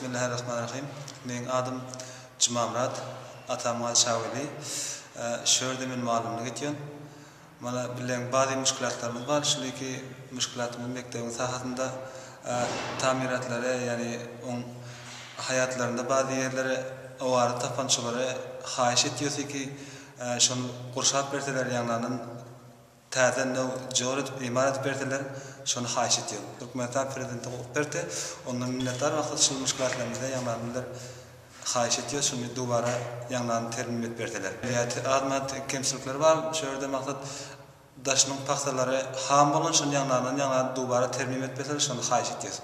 Bismillahirrahmanirrahim. Meň adym Jumamyrat, atamyň ady Şaweli. Şu ýerde men mugallymlyk etýän. Mana bileň bazy muşkilatlarymyz bar. Şul iki muşkilatymyz mekdebiň sahasynda tamiratlary, ýagny oň haýatlarynda bazy ýerleri awara tapan şolary haýyş etýäs ki şony gurşap berseler ýaňlandan Täze nöw jor edip imar edip berseler şony haýyş etýän. Türkmenistan prezidenti gowy berte ondan minnetdar maksat şul muşkilatlarymyza ýaňlandylar haýyş etýäs şuny dubara ýaňlanyp termim edip berseler. Ýa az mat kemçilikler bar şu ýerde maksat daşynyň pagsalary ham bolan şony ýaňlandan ýaňlanyp dubara termim edip berseler şony haýyş etýäs.